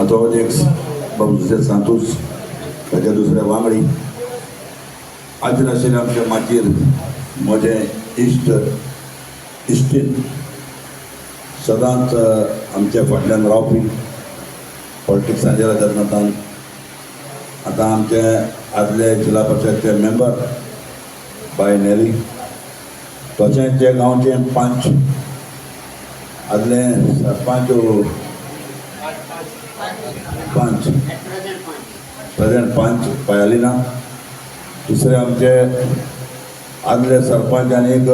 ताचो अध्यक्ष बाब जुझे सांतोस, ताच्या दुसऱ्या वांगडी हाजीर आशिल्ले आमच्या माचयेर म्हजे इश्ट इश्टीन सदांच आमच्या फाटल्यान रावपी पॉलिटिक्सान गेला तेन्ना आतां आमचे आदले जिल्हा परिशदचे मेंबर बाय नेरी, तशेंच जे गांवचे पंच, आदले सरपंच, पंच, प्रेझेंट पंच पायालिना, दुसरे आमचे आदले सरपंच आनी एक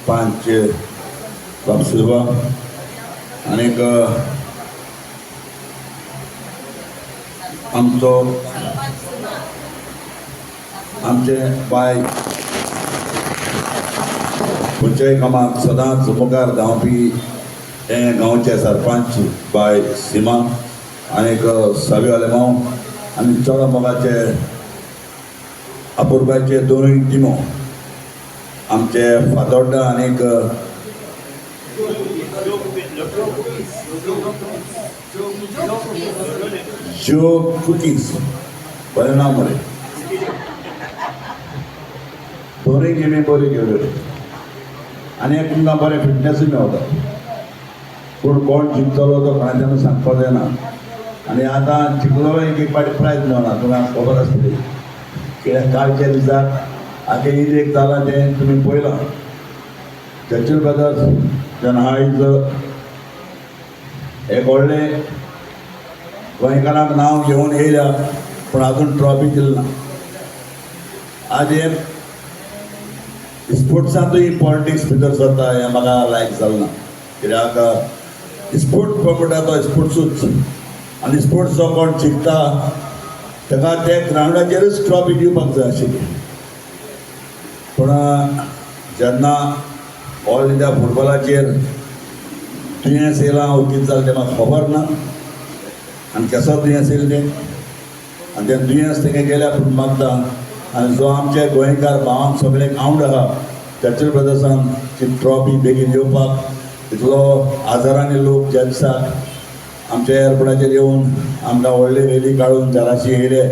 पंच बाब सिल्वा आनीक आमचो आमचे बाय खंयच्याय कामाक सदांच मुखार धांवपी हे गांवचे सरपंच बाय सीमा आनीक सावी आलेमांव आनी चड मोगाचे अपुरबायचे दोनूय टिमो आमचे फातोड्डा आनीक ज्यो कुकीज, बरें नांव मरे. दोनूय गेमी बऱ्यो खेळ्ळ्यो आनी एक तुमकां बरें फिटनेसूय मेवता. पूण कोण जिखतलो तो कोणाच्यानूय सांगपाक जायना. आनी आतां जिखलो एक एक फावटी प्रायज मेळना, तुमकां खबर आसतली कित्याक कालच्या दिसाक आतां ईद एक जालां तें तुमी पळयलां. चर्चिल ब्रदर्स जेन्ना आयज एक व्हडलें गोंयकारांक नांव घेवन येयल्या, पूण आजून ट्रॉफी दिली ना. आज हे स्पोर्ट्सांतूय पॉलिटिक्स भितर सरता हें म्हाका लायक जालें ना. कित्याक स्पोर्ट म्हणटा तो स्पोर्ट्सूच आनी स्पोर्ट्स जो कोण जिखता ताका ते ग्रावंडाचेरूच ट्रॉफी दिवपाक जाय आशिल्ली. पूण जेन्ना ऑल इंडिया फुटबॉलाचेर दुयेंस येयलां वो कितें जालें तें म्हाका खबर ना आनी केसो दुयेंस येयलें तें आनी तें दुयेंस तेंगे गेल्या पूण मागता. आनी जो आमचे गोंयकार भावांक सगळ्यांक आवड आहा चर्चिल ब्रदर्सान ती ट्रॉफी बेगीन येवपाक, इतलो हजारांनी लोक ज्या दिसाक आमच्या एअरपोर्टाचेर येवन आमकां व्हडली रेली काडून घराशी येयले,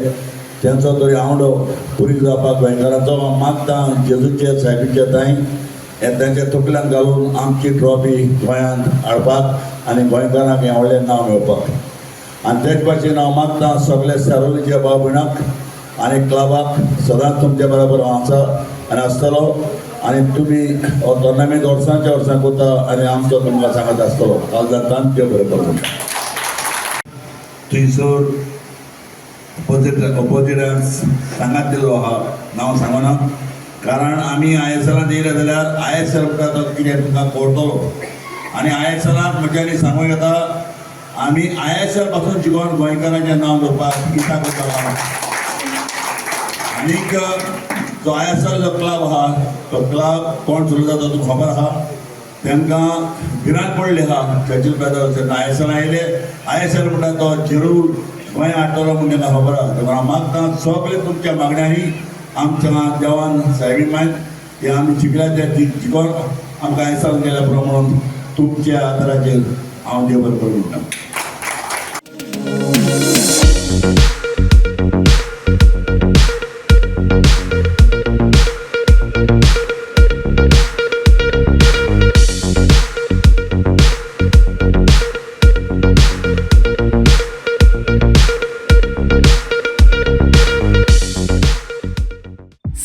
तेंचो तरी आवडो पुरी जावपाक गोंयकारांचो हांव मागता जेजूचे सायबीचे तांय हे तेंच्या तकल्यान घालून आमची ट्रॉफी गोंयांत हाडपाक आनी गोंयकारांक हें व्हडलें नांव मेळपाक. आनी तेच भाशेन हांव मागता सगळे सारोलीच्या भाव भयणाक आनी क्लबाक सदांच तुमच्या बरोबर हांव आसा आनी आसतलो आनी तुमी हो टोर्नामेंट वर्सांच्या वर्सां करता आनी आमचो तुमकां सांगत आसतलो. काल जाता देव बरें करूं. थंयसर ऑपोजिटाक सांगात दिल्लो आहा, नांव सांगना, कारण आमी I S एलांत येयले जाल्यार I S L म्हणटा तो कितें तुमकां कळटलो. आनी I S एलांत म्हज्यांनी सांगूं येता आमी I S L पासून जिखोन गोंयकारांचें नांव दवरपाक इत्सा करता. आनीक जो I S L जो क्लब आहा तो क्लब कोण चलयता तो तुका खबर आहा. तांकां भिरांत पडली आहा चर्चिल ब्रदर्स जेन्ना I S L आयले, I S L म्हणटा तो जरूर गोंय हाडटलो म्हूण तांकां खबर आहा. देखून हांव मागता सगळे तुमच्या मागण्यांनी आमच्या देवान सायबी मायन हे आमी जिखल्या ते जिखोन आमकां I S L गेल्या पुरो म्हणून तुमच्या आदाराचेर हांव देव बरें करूं म्हणटा.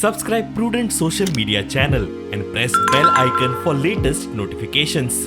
Subscribe Prudent Social Media channel and press bell icon for latest notifications.